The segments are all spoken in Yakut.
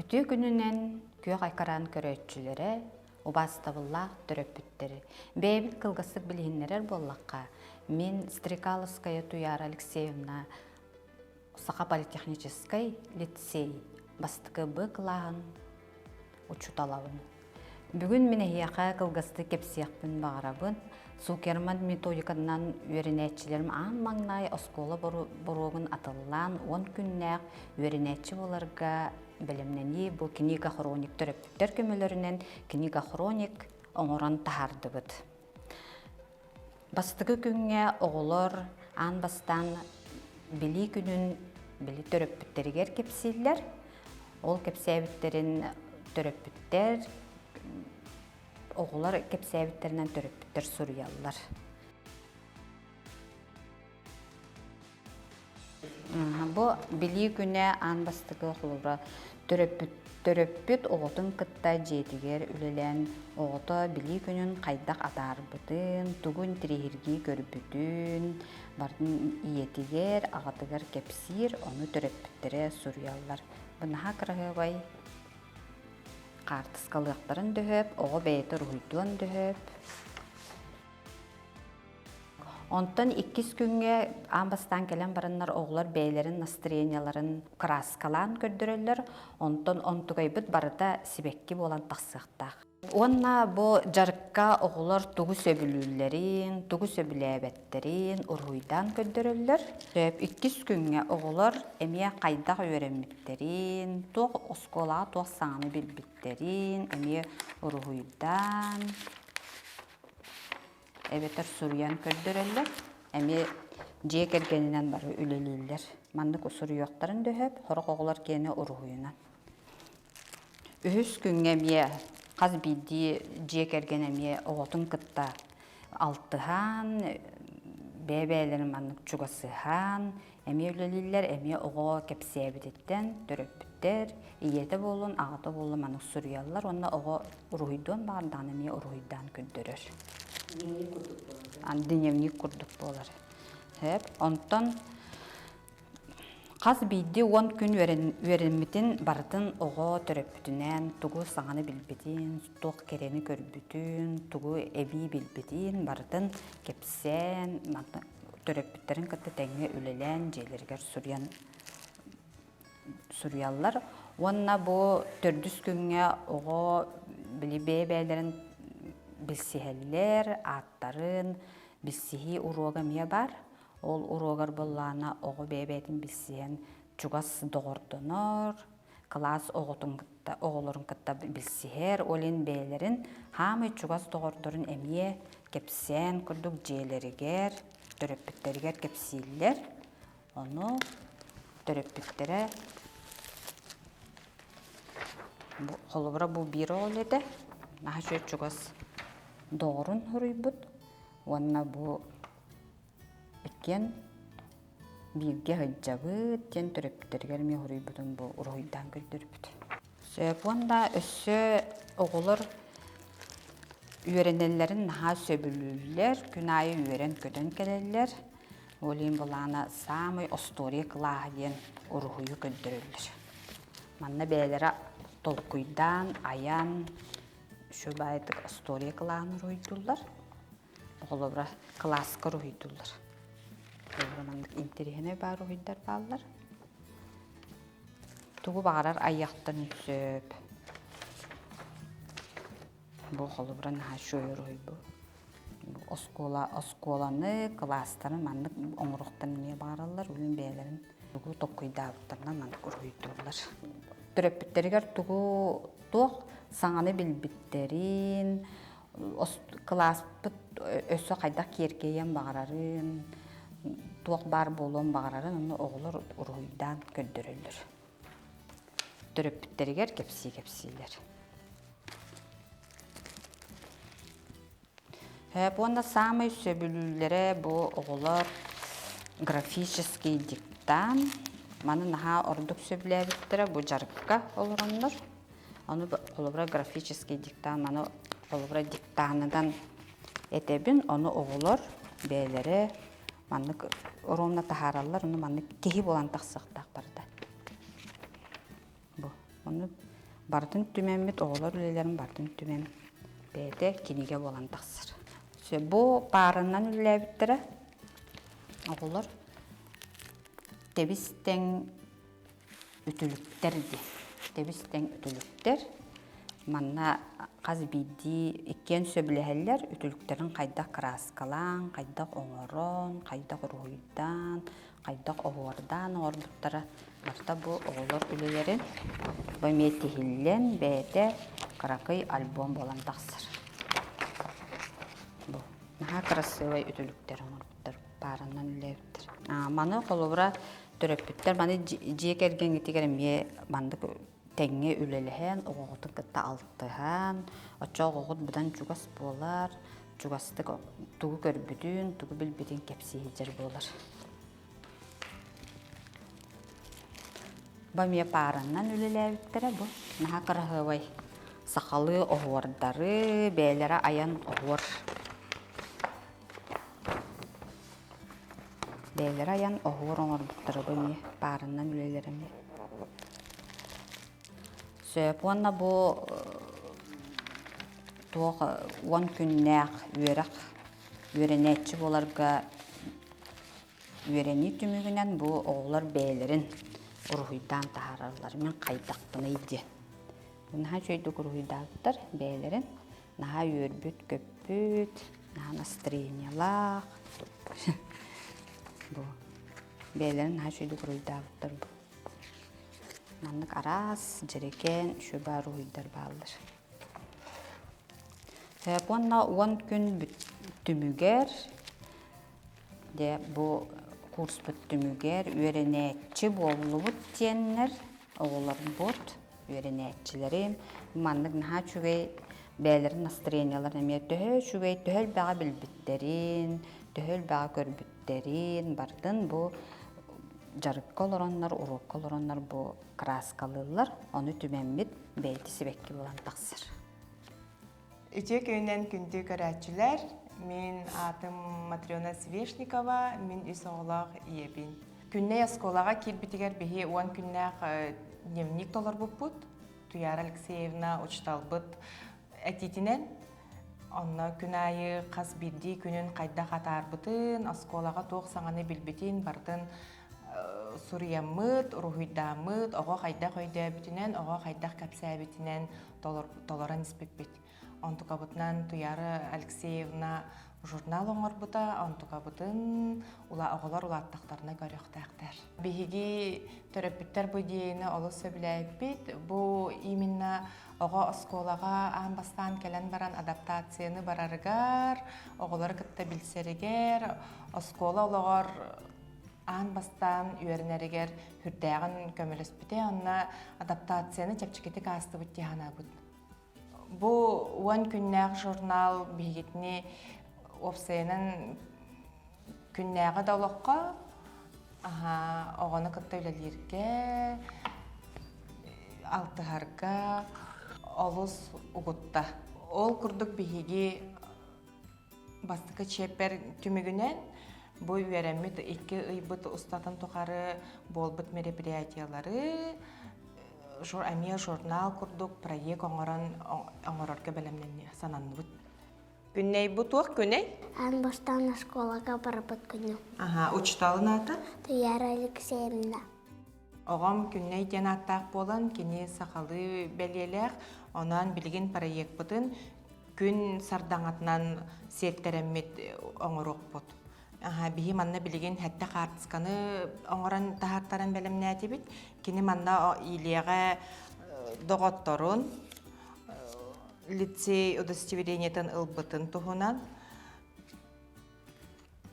Үтүө күнүнэн күөх экран көрөөччүлэрэ, убаастабыллаах төрөппүттэри. Бэйэбит кылгастык билиһиннэрэр буоллахха, мин Стрекаловская Туяра Алексеевна Саха политехническай лицей бастакы Б кылааһын учууталабын. Бүгүн мин эһиэхэ кылгастык кэпсиэхпин баҕарабын. Цукерман методикатынан үөрэнээччилэрим аан маҥнай оскуола боруогун атыллаан 10 күннээх үөрэнээччи буоларга бэлэмнэнии бу книга хроник төрөппүттэр көмөлөрүнэн книга хроник оҥорон таһаардыбыт. Бастакы күҥҥэ оҕолор аан бастаан Билии күнүн били төрөппүттэригэр кэпсииллэр. Ол кэпсээбиттэрин төрөппүттэр оҕолор кэпсээбиттэринэн төрөппүттэр суруйаллар. Бу Билии күнэ аан бастакы холобура төрөппүт төрөппүт оҕотун кытта дьиэтигэр үлэлээн оҕото Билии күнүн хайдах атаарбытын, тугу интэриэһиргии көрбүтүн барытын ийэтигэр, аҕатыгар кэпсиир, ону төрөппүттэрэ суруйаллар. Бу наһаа кыраһыабай хаартыскалыахтарын дөһөп, оҕо бэйэтэ уруһуйдуон дөһөп. Онтон иккис күҥҥэ аан бастаан кэлэн бараннар оҕолор бэйэлэрин настроениеларын кырааскалаан көрдөрөллөр, онтон онтукайбыт барыта сибэкки буолан тахсыахтаах. Уонна бу дьарыкка оҕолор тугу сөбүлүүллэрин, тугу сөбүлээбэттэрин уруһуйдаан көрдөрөллөр. Сөп иккис күҥҥэ оҕолор эмиэ хайдах үөрэммиттэрин, туох оскуолаҕа туох саҥаны билбиттэрин эмиэ уруһуйдаан эбэтэр суруйан көрдөрөллөр. Эмиэ дьиэ кэргэнинэн бары үлэлииллэр. Маннык суруйуохтарын дөһөп, сорох оҕолор киэнэ уруһуйунан. Үһүс күҥҥэ эмиэ хас биирдии дьиэ кэргэн эмиэ оҕотун кытта алтыһан, бэйэ-бэйэлэрин маннык чугасыһан эмиэ үлэлииллэр, эмиэ оҕо кэпсээбититтэн төрөппүттэр ийэтэ буоллун, аҕата буоллун маннык суруйаллар уонна оҕо уруһуйдуон баҕардаҕына эмиэ уруһуйдаан көрдөрөр. Дневник курдук буолар. Дневник курдук буолар. Сөп. Онтон хас биирдии 10 күн үөрэммитин барытын оҕо төрөппүтүнэн тугу саҥаны билбитин, туох кэрэни көрбүтүн, тугу эбии билбитин барытын кэпсээн, төрөппүттэрин кытта тэҥҥэ үлэлээн дьиэлэригэр суруйан суруйаллар уонна бу төрдүс күҥҥэ оҕо били бэйэ-бэйэлэрин билсиһэллэр, ааттарын, билсиһии уруога эмиэ баар. Ол уруогар буоллаҕына оҕо бэйэ-бэйэтин билсиһэн чугас доҕордонор, кылаас оҕотун кытта, оҕолорун кытта билсиһэр, ол иһин бэйэлэрин хаамай чугас доҕордорун эмиэ кэпсээн курдук дьиэлэригэр, төрөппүттэригэр кэпсииллэр. Ону төрөппүттэрэ бу холобура бу биир оҕо үлэтэ наһаа үчүгэй чугас доҕорун суруйбут уонна бу иккиэн бииргэ сылдьабыт диэн төрөппүттэригэр эмиэ суруйбутун бу уруһуйдаан көрдөрбүт. Сөп уонна өссө оҕолор үөрэнэллэрин наһаа сөбүлүүллэр, күн аайы үөрэн-көтөн кэлэллэр. Ол иһин былаана саамай остуоруйа кылааһа диэн уруһуйу көрдөрөллөр. Манна бэйэлэрэ толкуйдаан, айан, үчүгэй баайытык остуоруйа кылааһын уруһуйдууллар. Холобура, кылааска уруһуйдууллар. Холобура, маннык интэриэһинэй баар уруһуйдар бааллар. Тугу баҕарар айыахтан сөп. Бу холобура наһаа үчүгэй уруһуй бу. Оскуола оскуоланы, кылаастары маннык оҥоруохтарын эмиэ баҕараллар, үлүн бэйэлэрин тугу толкуйдаабыттарынан маннык уруһуйдууллар. Төрөппүттэригэр тугу туох саҥаны билбиттэрин, кылааспыт өссө хайдах киэркэйиэн баҕарарын, туох баар буолуон баҕарарын онно оҕолор уруһуйдаан көрдөрөллөр. Төрөппүттэригэр кэпсии кэпсиилэр. Уонна саамай сөбүлүүллэрэ бу оҕолор графический диктант. Маны наһаа ордук сөбүлээбиттэрэ бу дьарыкка олороннор. Ону холобура графический диктант маны холобура диктанынан этэбин, ону оҕолор бэйэлэрэ маннык ровно таһаараллар, ону маннык киһи буолан тахсыахтаах барыта. Бу. Ону. Барытын түмэммит, оҕолор үлэлэрин барытын түмэн бэйэтэ кинигэ буолан тахсар. Бу пааранан үлэлээбиттэрэ оҕолор тэбис тэҥ үтүлүктэр диэн. Тэбис тэҥ үтүлүктэр. Манна хас биирдии иккиэн сөбүлэһэллэр үтүлүктэрин хайдах кырааскалаан, хайдах оҥорон, хайдах уруһуйдаан, хайдах оһуордаан оҥорбуттара барыта бу оҕолор үлэлэрин бу эмиэ тиһиллэн бэйэтэ кыракый альбом буолан тахсар. Бу наһаа кырасыабай үтүлүктэр оҥорбуттар, пааранан үлэлээбиттэр. Маны холобура төрөппүттэр маны дьиэ кэргэҥҥитигэр эмиэ маннык тэҥҥэ үлэлэһэн, оҕоҕутун кытта алтыһан, оччо оҕоҕут быдан чугас буолар, чугастык тугу көрбүтүн, тугу билбитин кэпсии сылдьар буолар. Бу эмиэ пааранан үлэлээбиттэрэ бу наһаа кыраһыабай сахалыы оһуордары бэйэлэрэ айан оһуор Бэйэлэрэ айан оһуор оҥорбуттара бу эмиэ пааранан үлэлэрэ эмиэ. Сөп уонна бу туох уон күннээх үөрэх үөрэнээччи буоларга үөрэнии түмүгүнэн бу оҕолор бэйэлэрин уруһуйдаан таһаараллар. Мин хайдахпыный диэн. Наһаа үчүгэйдик уруһуйдаабыттар бэйэлэрин. Наһаа үөрбүт-көппүт, наһаа настроениелаах. Бу бэйэлэрин наһаа үчүгэйдик уруһуйдаабыттар бу. Маннык араас дьэрэкээн үчүгэй уруһуйдар бааллар. Уонна уон күн түмүгэр дьэ бу курспут түмүгэр үөрэнээччи буоллубут диэннэр оҕолорбут, үөрэнээччилэрим маннык наһаа үчүгэй бэйэлэрин настроениеларын эмиэ төһө үчүгэй, төһө элбэҕи билбиттэрин, төһө элбэҕи көрбүттэрин барытын бу дьарыкка олороннор, уруокка олороннор бу кырааскалыыллар, ону түмэммит бэйэтэ сибэкки буолан тахсар. Үтүө күнүнэн күндү көрөөччүлэр! Мин аатым Матрена Свешникова, мин үс оҕолоох ийэбин. Күннэй оскуолаҕа киирбитигэр биһи уон күннээх дневник толорбуппут. Туяра Алексеевна учуталбыт этиитинэн онно күн аайы хас биирдии күнүн хайдах атаарбытын, оскуолаҕа туох саҥаны билбитин барытын суруйаммыт, уруһуйдааммыт, оҕо хайдах өйдөөбүтүнэн, оҕо хайдах кэпсээбитинэн толорон испиппит. Онтукабытынан Туяра Алексеевна журнал оҥорбута, онтукабытын оҕолор улааттахтарына көрүөхтээхтэр. Биһиги төрөппүттэр бу идеяны олус сөбүлээбиппит. Бу именно оҕо оскуолаҕа аан бастаан кэлэн баран адаптацияны барарыгар, оҕолору кытта билсэригэр, оскуола олоҕор аан бастаан үөрэнэригэр сүрдээҕин көмөлөспүтэ уонна адаптацияны чэпчэкитик аастыбыт дии санаабыт. Бу уон күннээх журнал биһигитини уопсайынан күннээҕи да олоххо оҕону кытта үлэлииргэ, алтыһарга олус угутта. Ол курдук биһиги Бастакы чиэппэр түмүгүнэн бу үөрэммит икки ыйбыт устатын тухары буолбут мероприятиелары эмиэ журнал курдук проект оҥорон оҥорорго бэлэмнэнни сананныбыт. Күннэй бу туох күнэй? Аан бастаан оскуолага барбыт күнүм. Аха, учуталын аата? Туяра Алексеевна. Оҕом Күннэй диэн ааттаах буолан, кини сахалыы бэлиэлээх, онон билигин проекпытын күн сардаҥатынан сиэттэрэммит оҥоруохпут. Биһи манна билигин сэттэ хаартысканы оҥорон таһаартаран бэлэмнээтибит. Кини манна Илияҕа доҕотторун лицей удостоверениетын ылбытын туһунан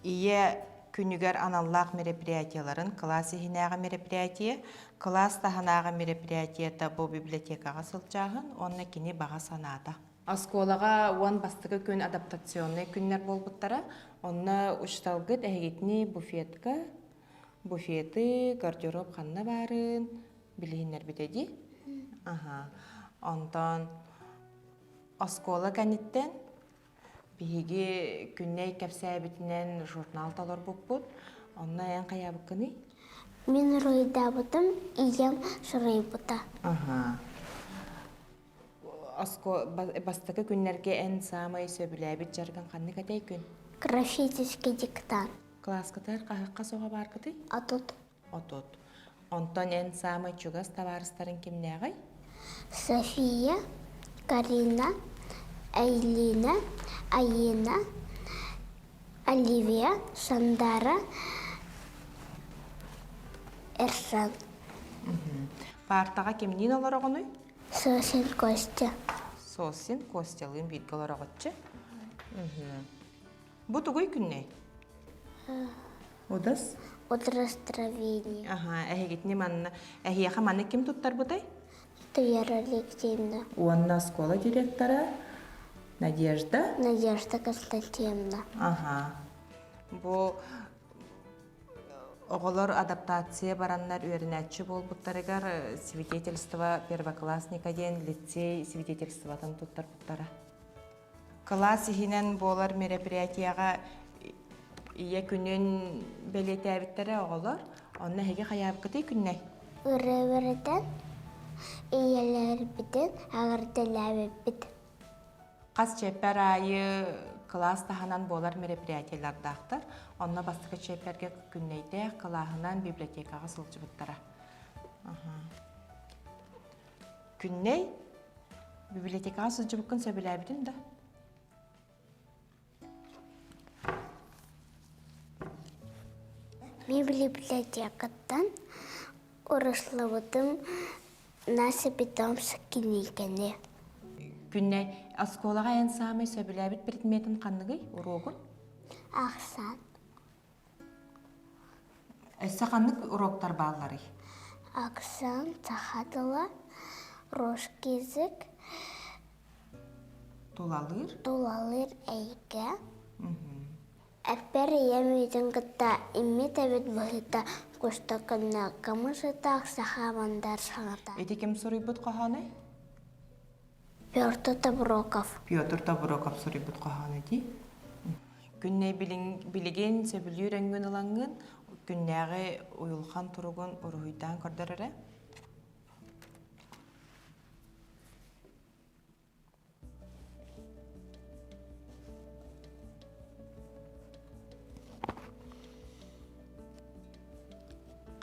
Ийэ күнүгэр аналлаах мероприятиеларын кылаас иһинээҕи мероприятие, кылаас таһынааҕы мероприятиета бу библиотекаҕа сылдьааһын уонна кини баҕа санаата. Оскуолаҕа уон бастакы күн адаптационнай күннэр буолбуттара. Онно учууталгыт эһигитини буфетка, буфеты, гардероб ханна баарын билиһиннэрбитэ дии. Аха. Онтон оскуола кэнниттэн Биһиги Күннэй кэпсээбитинэн журнал толорбуппут. Онно эн хайаабыккыный? Мин уруһуйдаабытым, ийэм суруйбута. Аха. Бастакы күннэргэ эн саамай сөбүлээбит дьарыгыҥ ханнык этэй күн? Графический диктант. Кылааскытыгар хаһыахха соҕо бааргытый? 30. 30. Онтон эн саамай чугас табаарыстарыҥ кимнээҕий? София, Карина, Айлина, Айина, Оливия, Сандара, Эрсан. Паартаҕа кимниин олороҕунуй? Сосин Костя. Сосин Костялыын бииргэ олороҕуччу. Бу тугуй күннэй? Удас? Удрастравение. Аха, эһигитини манна, эһиэхэ манна ким туттарбытай? Туяра Алексеевна. Уонна оскуола директора Надежда? Надежда Константиновна. Аха. Бу оҕолор адаптация бараннар үөрэнээччи буолбуттарыгар свидетельство первоклассника диэн лицей свидетельствотын туттарбыттара. Кылаас иһинэн буолар мероприятиеҕа Ийэ күнүн бэлиэтээбиттэрэ оҕолор. Онно эһиги хайаабыккытый күннэй? Ырыабырытын, ийэлэрбитин эҕэрдэлээбиппит. Хас чиэппэр аайы кылаас таһынан буолар мероприятиелардаахтар. Онно бастакы чиэппэргэ күннэйдээх кылааһынан библиотекаҕа сылдьыбыттара. Күннэй, библиотекаҕа сылдьыбыккын сөбүлээбитин да? Мин библиотекаттан уруслабытым Наши питомцы кинигэни. Күннэй, оскуолаҕа эн саамай сөбүлээбит предметин ханныгый, уруогун? Ахсаан. Өссө ханнык уроктар баалларый? Ахсаан, саха тыла, русский язык, Тулалыыр? Тулалыыр эйгэ. Эппэр ийэм үүтүн кытта иммит эбит быһыыта кустакынна кымыс ытаах саха мандар саҥата. Ити ким суруйбут хоһоонуй? Петр Тоброков. Петр Тоброков суруйбут хоһооно дии. Күннэй билигин сөбүлүүр өҥҥүн ылаҥҥын күннээҕи уйулхан туругун уруһуйдаан көрдөр эрэ.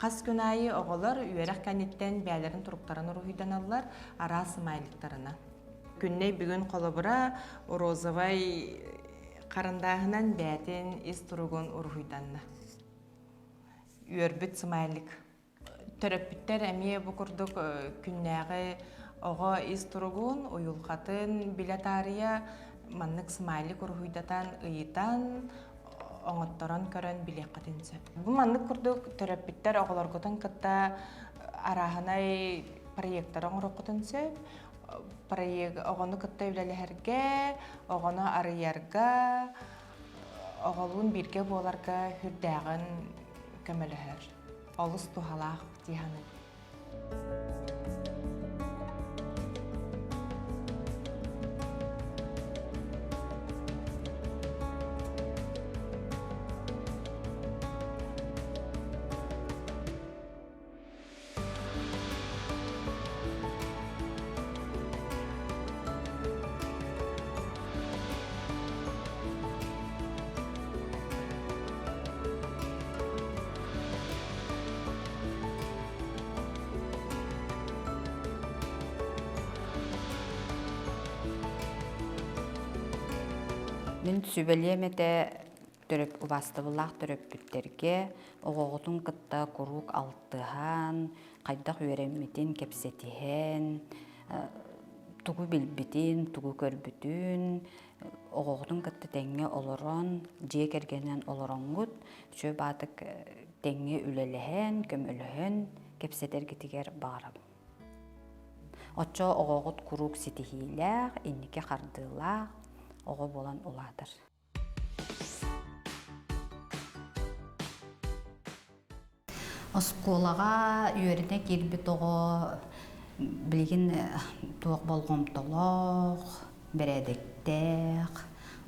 Хас күн аайы оҕолор үөрэх кэнниттэн бэйэлэрин туруктарын уруһуйданаллар араас смайликтарынан. Күннэй бүгүн холобура розовай харандааһынан бэйэтин ис туругун уруһуйданна. Үөрбүт смайлик. Төрөппүттэр эмиэ бу курдук күннээҕи оҕо ис туругун, уйулҕатын билэ таарыйа маннык смайлик уруһуйдатан, ыйытан, оҥотторон көрөн билиэххитин сөп. Бу маннык курдук төрөппүттэр оҕолоргутун кытта арааһынай проектары оҥоруоххутун сөп. Проект оҕону кытта үлэлэһэргэ, оҕону арыйарга, оҕолуун бииргэ буоларга сүрдээҕин көмөлөһөр. Олус туһалаах дии саныыбын. Мин сүбэлиэм этэ төрөп убаастабыллаах төрөппүттэргэ оҕоҕутун кытта куруук алтыһан, хайдах үөрэммитин кэпсэтиһэн, тугу билбитин, тугу көрбүтүн оҕоҕутун кытта тэҥҥэ олорон, дьиэ кэргэнинэн олороҥҥут, үчүгэй баатык тэҥҥэ үлэлэһэн, көмөлөһөн кэпсэтэргитигэр баҕарабын. Оччо оҕоҕут куруук ситиһиилээх, инники хардыылаах оҕо буолан улаатар. Оскуолаҕа үөрэнэ киирбит оҕо билигин туох болҕомтолоох, бэрээдэктээх,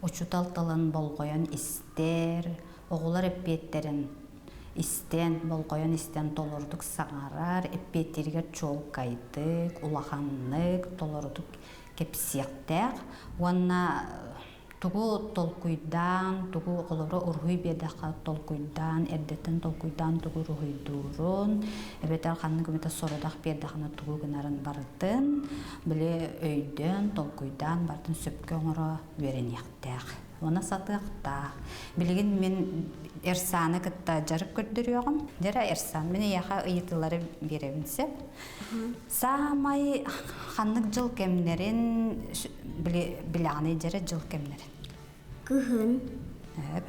учуутал тылын болҕойон истэр, оҕолор эппиэттэрин истэн, болҕойон истэн толорутук саҥарар, эппиэттииригэр чуолкайдык, улаханнык, толорутук кэпсиэхтээх уонна тугу толкуйдаан, тугу оҕолоро уруһуй биэрдэххэ толкуйдаан, эрдэттэн толкуйдаан тугу уруһуйдуурун, эбэтэр ханнык эмэтэ сорудах биэрдэххинэ тугу гынарын барытын били өйдөөн, толкуйдаан барытын сөпкө оҥоро үөрэниэхтээх. Уонна сатыахтаах. Билигин мин Эрсааны кытта дьарык көрдөрүөҕүм. Дьэрэ Эрсан, мин эйиэхэ ыйытыылары биэрэбин сөп. Саамай ханнык дьыл кэмнэрин билэҕиний дьэрэ дьыл кэмнэрин? Кыһын,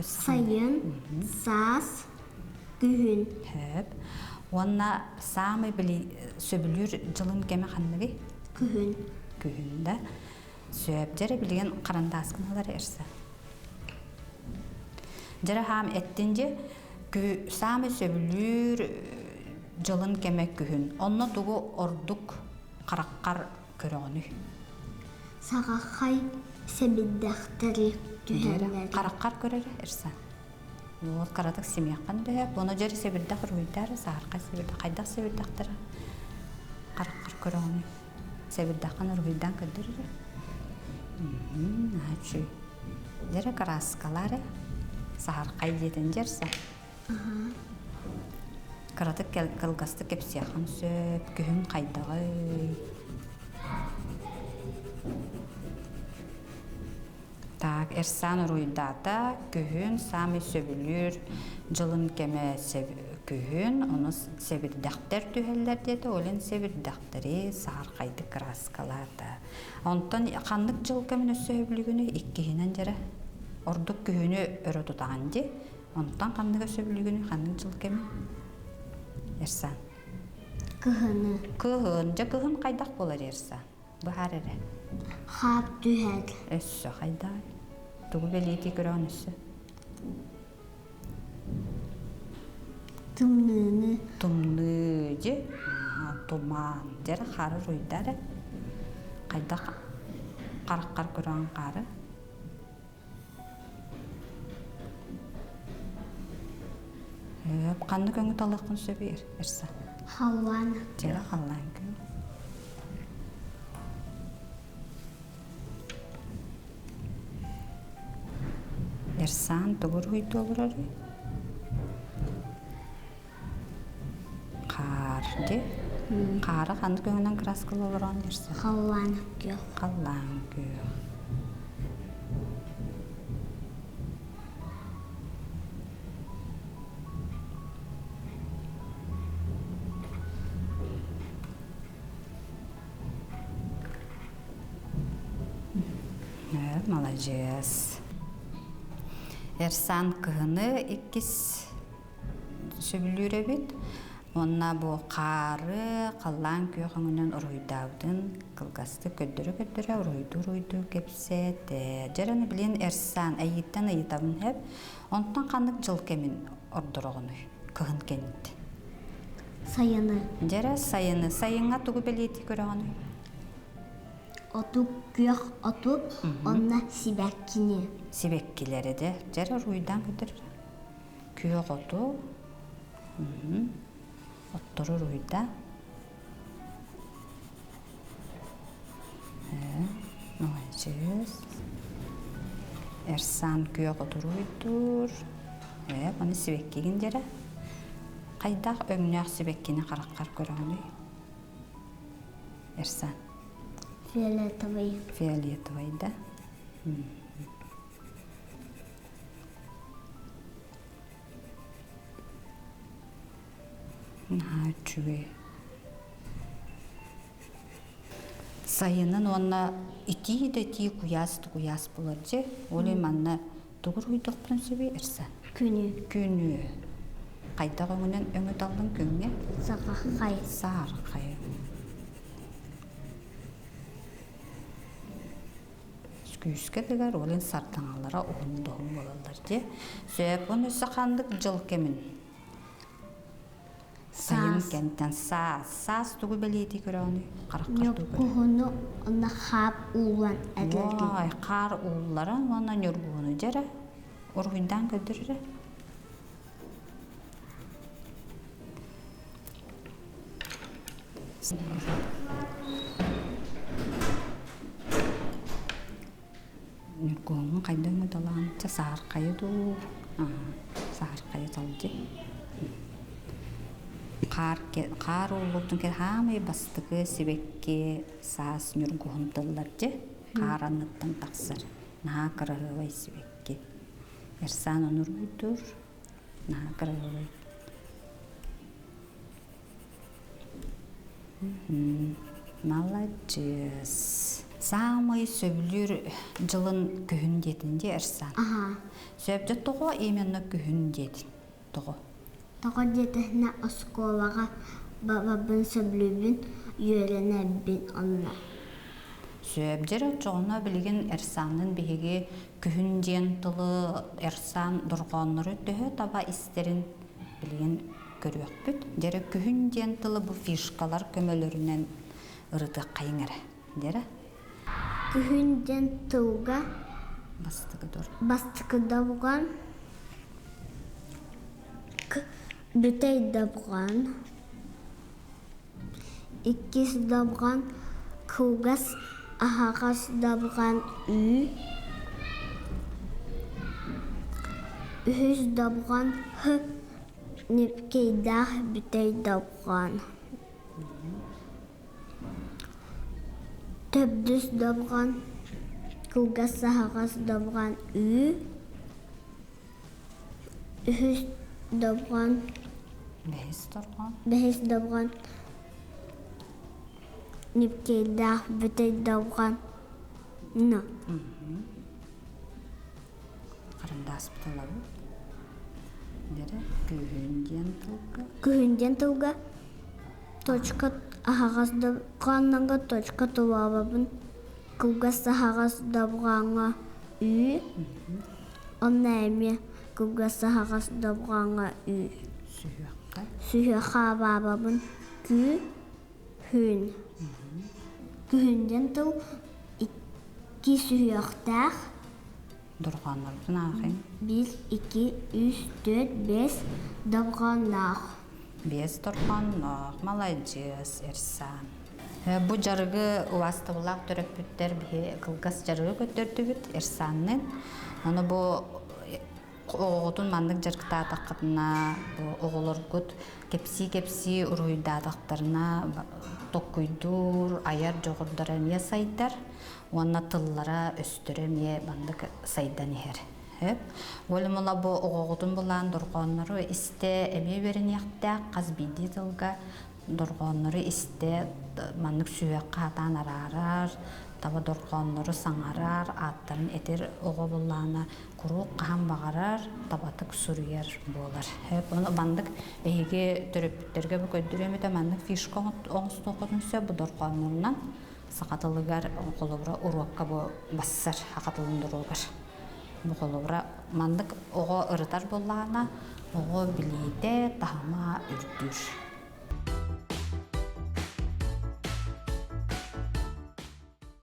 сайын, саас, күһүн. Хөп. Уонна саамай били сөбүлүүр дьылын кэмэ ханныгый? Күһүн. Күһүн да. Сөп. Дьэрэ билигин харандааскын ылар эрсэ. Дьэрэ хаам эттин дьи саамай сөбүлүүр дьылын кэмэ күһүн. Онно тугу ордук хараххар көрөҕүнүй? Саҕаххай сэбирдэхтэри түһэллэр. Хараххар көрөрө эрса. Вот каратык симиэххин дөһөп. Ону дьэри сэбирдэх уруһуйдаар, саархай сэбирдэх, хайдах сэбирдэхтэрэ хараххар көрөҕүнүй? Сэбирдэххин уруһуйдаан көрдөрөрө. Наһаа Дьэрэ кырааскалаары саһархай диэтин дьэрсэ. Кыратык кылгастык кэпсиэххин сөп, күһүн хайдаҕый? Так, Эрсан уруйдаата, күһүн саамай сөбүлүүр дьылын кэмэ күһүн, ону сэбирдэхтэр түһэллэр диэтэ, ол иһин сэбирдэхтэри саһархайдык кырааскалаата. Онтон ханнык дьыл кэмин өссө сөбүлүүгүнүй? Иккиһинэн дьэрэ. Ордук күһүнү өрө тутаҕын дии. Онтон ханнык сөбүлүүгүнүй? Ханнык дьыл кэмин? Эрсан. Кыһыны. Кыһын. Дьэ кыһын хайдах буолар Эрсан? Быһаар эрэ. Хаап түһэр. Өссө хайдах? Тугу бэлиэтии көрөҕүн өссө? Тымныыны. Тымныы дьи тумаан дьэр хары руйдар хайдах хараххар көрөҕүн хаары Ханнык өҥү талыаххын сөбүй Эрса? Халлаан. Дьэрэ халлаан күн. Эрсаан тугу уруһуйдуу олорорүй? Хаар дии. Хаара ханнык өҥүнэн кырааскалыы олороон Эрса? Халлаан күөх. Халлаан күөх. Маладьыас. Эрсан кыһыны иккис сөбүлүүр эбит. Уонна бу хаары халлаан күөх өҥүнэн уруһуйдаабытын кылгастык көрдөрө-көрдөрө уруһуйдуу-уруһуйдуу кэпсээтэ. Дьэ эрэ билин Эрсан эйииттэн ыйытабын сөп. Онтон ханнык дьыл кэмин ордороҕунуй кыһын кэнниттэн? Сайыны. Дьэ эрэ сайыны. Сайыҥҥа тугу бэлиэтии көрөҕүнүй? Оту күөх оту, онно сибэккини. Сибэккилэри де. Дьэ эрэ уруһуйдаан көрдөрөр. Күөх оту, оттору уруһуйдаа. Молодец. Эрсан күөх отуруйдуур. Ээ, аны сибэккигин дьэрэ. Хайдах өҥнөөх сибэккини хараххар көрөҕүнүй? Эрсан. Фиолетовый. Фиолетовый, да? Наһаа үчүгэй. Сайынын уонна итии да итии куйаас да куйаас буолар дьэ. Ол иһин манна тугу уруһуйдуохпун сөбүй Эрсан? Күнү. Күнү. Хайдах өҥүнэн өҥү таллыҥ күҥҥэ? Саҕаххай. Саархай. Күүскэ тыгар, ол иһин сардаҥалара уһун доһун буолаллар дьэ. Сөп, уонна өссө ханнык дьыл кэмин Сайын кэнтэн саас. Саас тугу бэлиэтии көрөҕүнүй? Хараххар тугу көрөҕүн? Ньургуһуну уонна хаап ууллан этэргин. Уой, хаар уулларан уонна ньургуһуну дьэрэ. Уруһуйдаан көрдөрөрө. Ньургуһуҥҥун хайдах өҥөтөлөөн чэ саһархайы дуу саһархайы талдьы хаар хаар ууллубутун кэннэ хаамай бастакы сибэкки саас ньургуһун тыллар дьэ хаар анныттан тахсар наһаа кыраһыабай сибэкки Эрсаан ону уруһуйдуур наһаа кыраһыабай Маладьыас. Саамай сөбүлүүр дьылын күһүн диэтин дии Эрсан. Аха. Сөп дьэ тоҕо именно күһүн диэтин? Тоҕо? Тоҕо диэтэхинэ оскуолаҕа бабабын сөбүлүүбүн, үөрэнэрбин онно. Сөп дьэ оччоҕуна билигин Эрсаннын биһиги күһүн диэн тылы Эрсан дорҕооннору төһө таба истэрин билигин көрүөхпүт. Дьэрэ күһүн диэн тылы бу фишкалар көмөлөрүнэн ырытыаххайыҥ эрэ. Дьэрэ. Күһүн диэн тылга бастакы дор. Бастакы добҕон бүтэй добҕон иккис добҕон кылгас аһаҕас добҕон ү үһүс добҕон һ Ньиркэйдээх бүтэй дорҕоон Төрдүс дорҕоон кылгас саһаҕас дорҕоон ү Үһүс дорҕоон Бэһис дорҕоон Бэһис дорҕоон Ньиркэйдээх бүтэй дорҕоон н Харандааспыт ылабыт. Дэрэ күһүн диэн тылга. Күһүн диэн тылга точка аһаҕас дорҕооннорго точка туруорабын. Кылгас аһаҕас дорҕооҥҥо ү. Онно эмиэ кылгас аһаҕас дорҕооҥҥо ү. Сүһүөххэ. Сүһүөххэ абаабабын. Кү Күн. Күһүн диэн тыл икки сүһүөхтээх. Дорҕооннорбутун аахайын. Биир, икки, үс, түөрт, биэс дорҕоонноох. Биэс дорҕоонноох. Маладьыас, Эрсан. Бу дьарыгы убаастабыллаах төрөппүттэр биһи кылгас дьарыгы көрдөрдүбүт Эрсаанныын. Ону бу Оҕоҕутун маннык дьарыктаатаххытына, оҕолоргут кэпсии-кэпсии уруһуйдаатахтарына толкуйдуур, айар дьоҕурдара эмиэ сайдар уонна тыллара-өстөрө эмиэ маннык сайдан иһэр. Ол бу оҕоҕутун былаан дорҕооннору истэ эмиэ үөрэниэхтээх, хас биирдии тылга дорҕооннору истэ маннык сүһүөххэ сатаан араарар, таба дорҕооннору саҥарар, ааттарын этэр оҕо буллаҕына куруук хаһан баҕарар табатык суруйар буолар. Ону маннык эһиги төрөппүттэргэ бу көрдөрүөм этэ маннык фишка оҥостуоххутун сөп бу дорҕооннорунан саха тылыгар холобура уруокка бу бассар саха тылын уруогар. Бу холобура маннык оҕо ырытар буоллаҕына оҕо билиитэ таһыма үрдүүр.